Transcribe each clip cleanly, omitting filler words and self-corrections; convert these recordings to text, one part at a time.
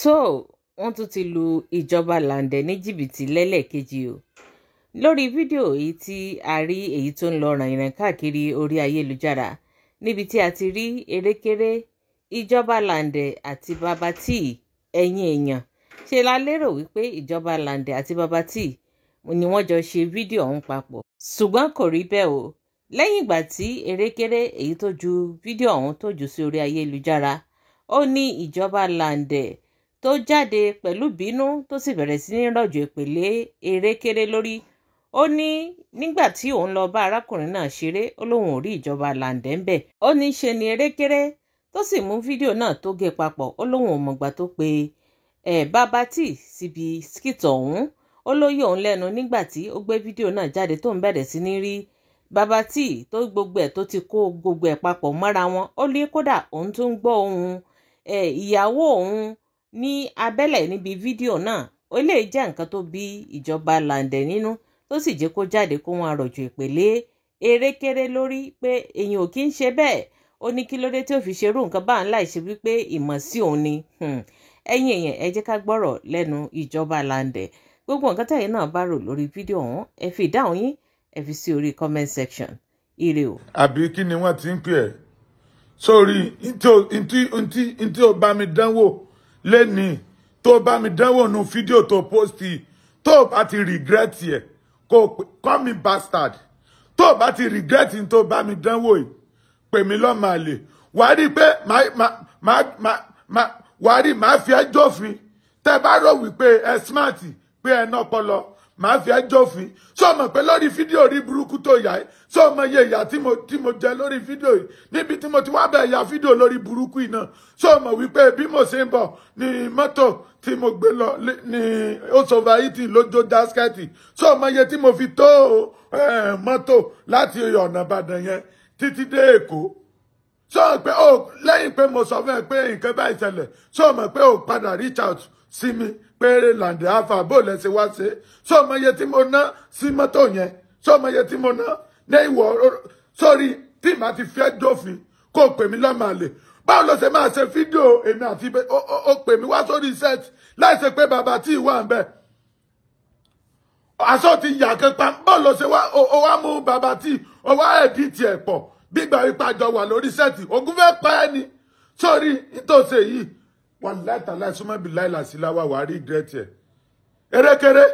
Tó wọ́n tún ti lu ìjọba Lande ní jìbìtì lẹ́lẹ́kejì o. Lórí fídíò èyí tí a rí, èyí tó ń lọ ràìnràìn káàkiri orí ayélujára, níbi tí a ti rí erékéré ìjọba Lande àti Baba Tee. Ẹ̀yin èèyàn, ṣe la lérò wípé ìjọba Lande àti Baba Tee ni wọ́n jọ ṣe fídíò ọ̀hún papọ̀, ṣùgbọ́n kò rí bẹ́ẹ̀ o. Lẹ́yìn ìgbà tí erékéré èyí tó ju fídíò ọ̀hún tó jù sí orí ayélujára, ó ní ìjọba Lande tó jáde pẹ̀lú bínú tó sì bẹ̀rẹ̀ sí ní rọ̀jò ìpele erékéré lórí. Ó ní nígbà tí òun lọ bá arákùnrin náà ṣeré, ó lóun ò rí ìjọba Lande ń bẹ̀. Ó ní ṣe ni erékéré tó sì mú fídíò náà tó gé papọ̀. Ó lóun ò mọ̀gbà tó pe ẹ̀ Baba Tee síbi skit ọ̀hún. Ó ló yọ òun lẹ́nu nígbà tí ó gbé fídíò náà jáde tó ń bẹ̀rẹ̀ sí ní rí Baba Tee tó gbogbo ẹ̀ tó ti kó gbogbo ẹ̀ papọ̀ mọ́ra wọn. Ó ní kódà òun tún gbọ́ ohùn ẹ̀ ìyàwó òun ní abẹ́lẹ̀ níbi fídíò náà. Ó lè jẹ́ nǹkan tó bí ìjọba Lande nínú, tó sì jẹ́ kó jáde kó wọn àròjù ìpele erékéré lórí pé èèyàn ò kí ń ṣe bẹ́ẹ̀. Ó ní kí ló dé tí ó fi ṣerú nǹkan bá ń láì ṣe wípé ìmọ̀ sí òun ni. Ẹ̀yin èèyàn, ẹ jẹ́ ká gbọ́rọ̀ lẹ́nu ìjọba Lande. Gbogbo nǹkan tẹ̀yin náà bá rò lórí fídíò ọ̀hún, ẹ fi ìdáhùn yín, ẹ fi sí orí comment section. Ire o. Àbí kí ni wọ́n ti ń pè ẹ́ sórí ntí ó bá mi dánwò lẹ́nìí, tó bá mi dánwò nu fídíò tó post, tó bá ti regret ẹ̀, kó call me bastard. Tó bá ti regret tó bá mi dánwò yìí, pè mí lọ́mọ àlè. Wàá rí pé wàá rí màá fi ẹ́ jófin. Tẹ́ bá rò wípé ẹ smart, pé ẹ nọpọlọ, màá fi ẹ́ jófin. Ṣó mọ̀ pé lórí fídíò rí burúkú tó yà ẹ́? Ṣó mọ̀ iye ìyà tí mo jẹ lórí fídíò yìí, níbi tí mo ti wá bẹ̀ ya fídíò lórí burúkú yìí náà? Ṣó mọ̀ wípé bí mo ṣe ń bọ̀ ní mọ́tò tí mo gbé lọ ní oṣòfà yìí lójó dáskẹ́tì? Ṣó mọ̀ iye tí mo fi tó mọ́tò láti ọ̀nà Ìbàdàn yẹn títí dé Èkó? Ṣó mọ̀ pé ó lẹ́yìn pé mo sọ fún ẹ pé nǹkan báyìí ṣẹlẹ̀, ṣó mọ̀ pé ó padà reach out sí mi pé Lande alfa bó lẹ́sẹ̀ wá ṣe? Ṣó mọ̀ iye tí mo ná sí mọ́tò yẹn? Ṣó mọ̀ iye tí mo ná ní ìwọ̀ sórí tí màá ti fẹ́ dófin kó o pè mí lọ́mọ àlè? Báwo ló ṣe máa ṣe fídíò èmi àti ó pè mí wá sórí set láì ṣe pé Baba Tee wà ń bẹ̀? Aṣọ ti yà kan pa. Báwo ló ṣe wá ó wá mú Baba Tee, ó wá edit ẹ̀ pọ̀ gbígbà ìpàjọ wà lórí set? Ogun fẹ́ pa ẹ́ ni sórí nítòsí yìí. Wàláì tàláì, súnmọ́ bí láìlà sí láwà, wàá rí regret ẹ̀. Erékeré,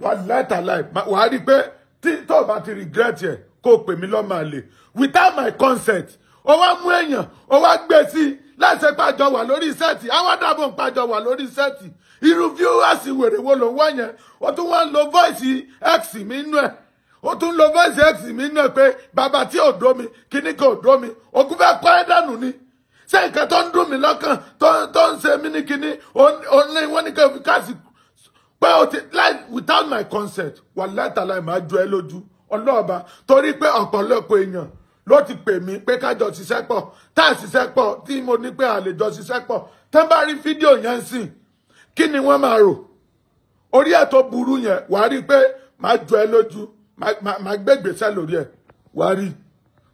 wàláì tàláì, wàá rí pé tí tó bá ti regret ẹ̀, kó o pè mí lọ́mọ àlè. Without my consent, ó wá mú èèyàn, ó wá gbé sí láìsẹ̀ pàjọ wà lórí set. Àwọn àdàbọ̀ ń pàjọ wà lórí set. Irú viewers wèrè wo ló ń wá yẹn? Ó tún wá ń lo voice ex mi nínú ẹ̀. Ó tún lo voice ex mi nínú ẹ̀ pé bàbá tí ò dó mi, kíní kò dó mi. Ogun fẹ́ kọ́ ẹ́ dànù ni. Ṣé nǹkan tó ń dùn mí lọ́kàn, tó ń ṣe mí ní kíní, òun ní wọ́n ní kí n fi káàsì pé o ti láì without my consent? Wà látàláì, máa jọ ẹ lójú ọlọ́ọ̀ba, torí pé ọ̀pọ̀lọpọ̀ èèyàn ló ti pè mí pé kájọ ṣiṣẹ́ pọ̀, tá à ṣiṣẹ́ pọ̀, tí mo ní pé a lè jọ ṣiṣẹ́ pọ̀. Tán bá rí fídíò yẹn sìn, kí ni wọ́n máa rò? Orí ẹ̀ tó burú yẹn, wàá rí pé máa jọ ẹ lójú, máa gbé ìgbésẹ̀ lórí ẹ̀. Wàá rí,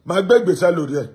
máa gbé ìgbésẹ̀ lórí ẹ̀.